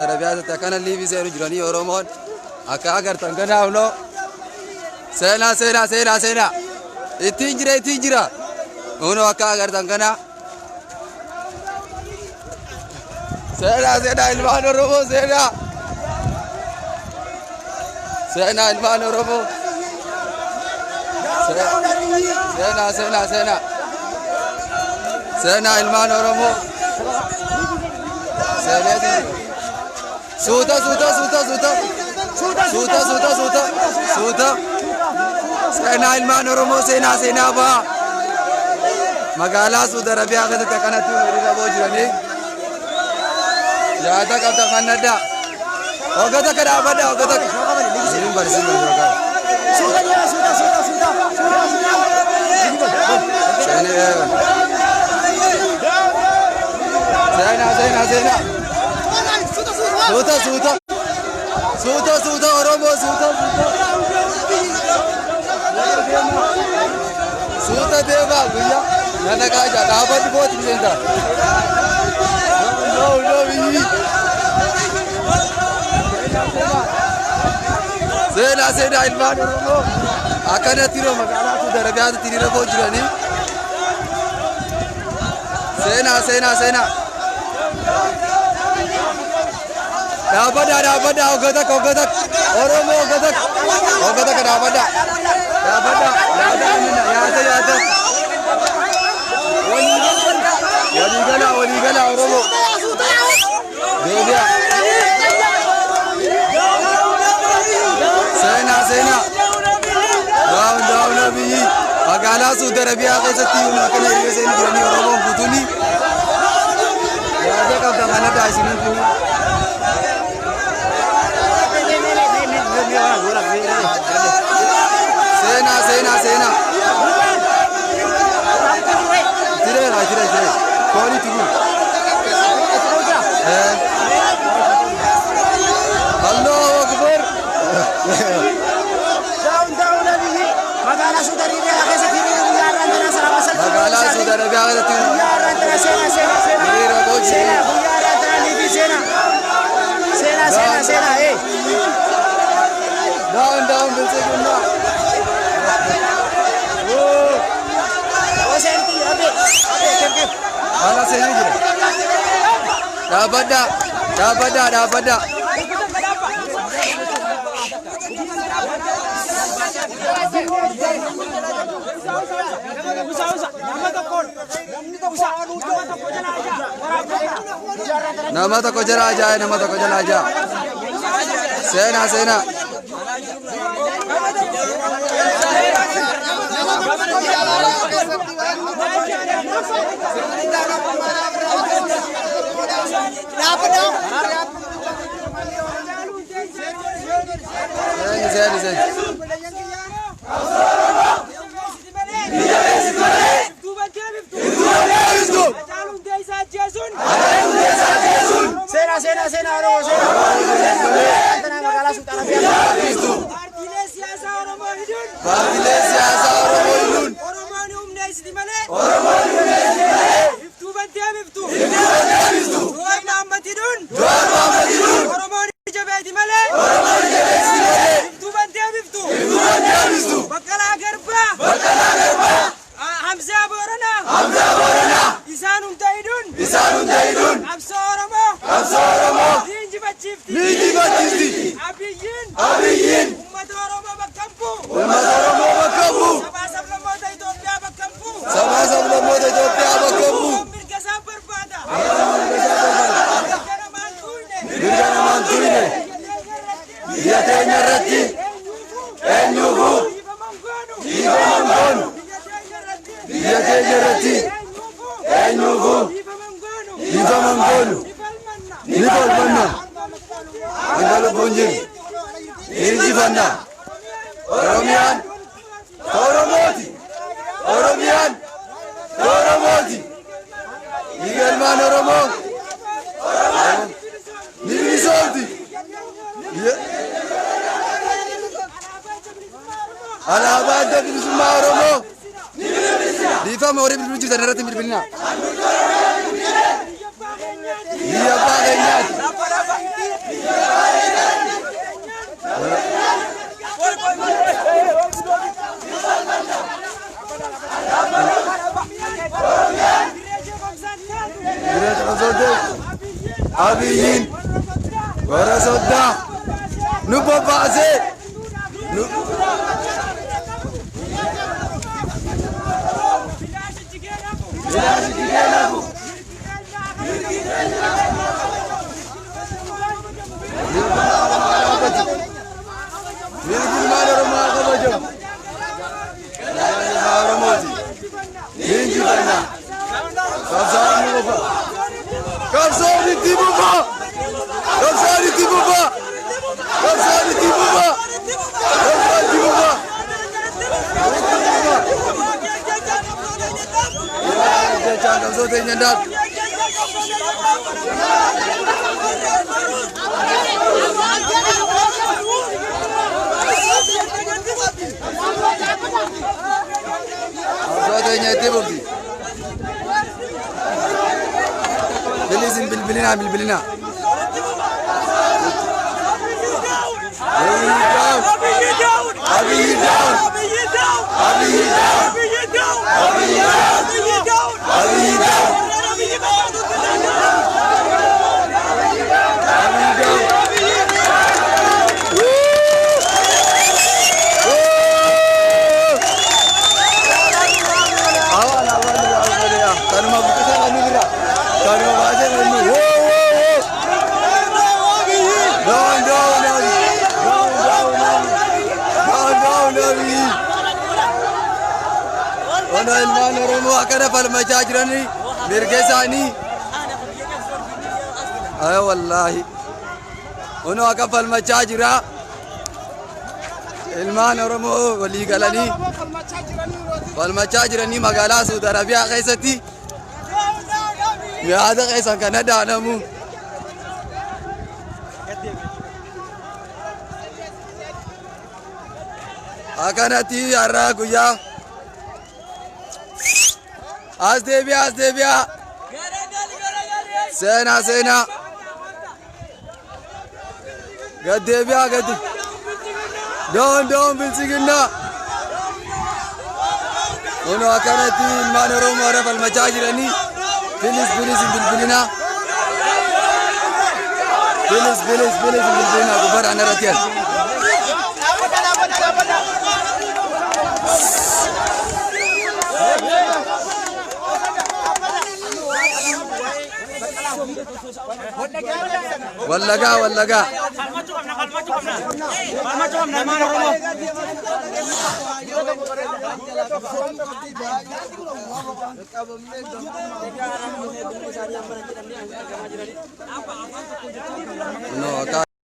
Arabiyaatti akkana liivii seenu jiranii Oromoon akka agartan kanaaf noo seenaa seenaa seenaa seenaa ittiin jira ittiin jira kunoo akka agartan kana seenaa seenaa ilmaan Oromoo seenaa seenaa ilmaan Oromoo seenaa seenaa seenaa seenaa ilmaan Oromoo seenaa suuta suuta suuta suuta suuta suuta suuta suuta seenaa ilmaan Oromoo seenaa seenaa ba'a magaalaa Suudi Arabiyaa keessatti akkanatti hiriira boo jiranii yaada qabda kan adda hogga takka dhaabbadha hogga takka siin bari siin bari Suuta jira, suuta, suuta, suuta. Seenaa seenaa seenaa suuta suuta suuta suuta Oromoo suuta suuta suuta deemaa guyyaa nana kaajaa dhaabbadhu booti miseensa no no biyyi seenaa seenaa ilmaan Oromoo akkanatti yeroo magaalaa Suudi Arabiyaatti hiriira boo jiranii seenaa seenaa seenaa dhaabbadhaa dhaabbadhaa hogga takka hogga takka Oromoo hogga takka hogga takka dhaabbadhaa dhaabbadhaa yaada yaada yaada walii galaa walii galaa Oromoo deebi'a seenaa seenaa down down Abiyyi magaalaa Suudi Arabiyaa keessatti akkana hiriira seenuu jiranii Oromoon guutuuni yaada qabda kanadhaa isiniin kun seenaa seenaa seenaa tireera tire tire kooni tugu Allahu Akbar. Down, down, Abiyyi. Magaalaa Suudi Arabiyaa keessatti hiriira guyyaa har'aan tana salaama salphii. Magaalaa Suudi Arabiyaa keessatti Guyyaa har'aan tana seenaa, seenaa, seenaa. hiriira boo Seenaa, jiranii guyyaa har'aan tana liifii seenaa. Seenaa, seenaa, seenaa, ee. Down down Biltsiginnaa. Oo seentu, abe, abe, kem, kem. Haala seenuu jira. Dhaabbadhaa dhaabbadhaa dhaabbadhaa. Nama tokko jala ajaa'e nama tokko jala ajaa'e. Seenaa seenaa. Seeni seeni seeni. Seenaa, seenaa, seenaa, Oromoo, seenaa. Har'aan tana magaalaa Suudi Arabiyaa. Paartiilee siyaasaa Oromoo hidhuun Paartiilee siyaasaa Oromoo hidhuun Oromoon humneessiti malee Oromoon humneessiti malee iftuu bantee biftu iftuu bantee biftu Jawaar Mohaammed hidhuun Jawaar Mohaammed hidhuun Oromoon jabeeti malee Oromoon jabeessiti malee iftuu bantee biftu iftuu bantee biftu Baqqalaa Garbaa Baqqalaa Garbaa Hamzaa Booranaa Hamzaa Booranaa isaan hunda hidhuun isaan hunda hidhuun qabsoo Oromoo qabsoo Oromoo ni injifachiifti ni injifachiisti. Abiyyiin Abiyyiin uummata Oromoo bakka hin bu'u uummata Oromoo bakka bu'u sabaa sablammoota Itoophiyaa bakka hin bu'u sabaa sablammoota Itoophiyaa bakka bu'u mirga isaan barbaada mirga namaan tuuyne mirga namaan tuyne biyya teenya irratti eenyuufuu dhiifama hin goonu biyya teenya irratti eenyuufuu dhiifama hin goonu ni falmanna hanga lubbuun jiru ni injifanna Oromiyaan Oromooti Oromiyaan Oromooti dhiiga ilmaan Oromoo ni bilisoomti alaabaa adda bilisummaa Oromoo dhiifama horii bilbiluu jirtan irratti hin bilbilinaa biyya abbaa keenyaati. Warra soddaa nu bobbaasee nu Mirgi ilmaan Oromoo haa kabajamu. Ilmaan Oromooti. Ni injifanna. Qabsaa'onni nu bobbaa. Qabsaa'onni itti bobbaa. Qabsaa'onni itti bobbaa. Qabsaa'onni itti bobbaa. Qabsaa'onni itti bobbaa. Jechaan qabsoo teenya ndaaf. Qabsoo teenya itti bobbi. Bilisin bilbilinaa bilbilinaa. Abiy down! Abiy down! Abiy down! Abiy down! Abiy down! Abiy down! Awal awal awal ya. Kanuma bukisan anu bira. Kanuma baje anu. Wo wo wo. Down down down. Down down down. Down down Abiy. Ona ilmaan Oromoo akkana falmachaa jiranii mirga isaanii. Ay wallaahi. Ono akka falmachaa jira. Ilmaan Oromoo walii galanii falmachaa jiranii magaalaa Saudi Arabiyaa keessatti yaada keessan kana daanamu. Akkanatti har'a guyyaa as deebi'aa, as deebi'aa, seenaa, seenaa, gad deebi'aa, gad. Down down bilchiginnaa. Kunoo akkanatti ilmaan Oromoo irra falmachaa jiranii. Please, please, hin bilbilinaa. Please, please, please, hin bilbilinaa gubbaadhaan irratti al. Wallagaa, wallagaa. Falmachuu qabna ilmaan Oromoo. Kunoo akka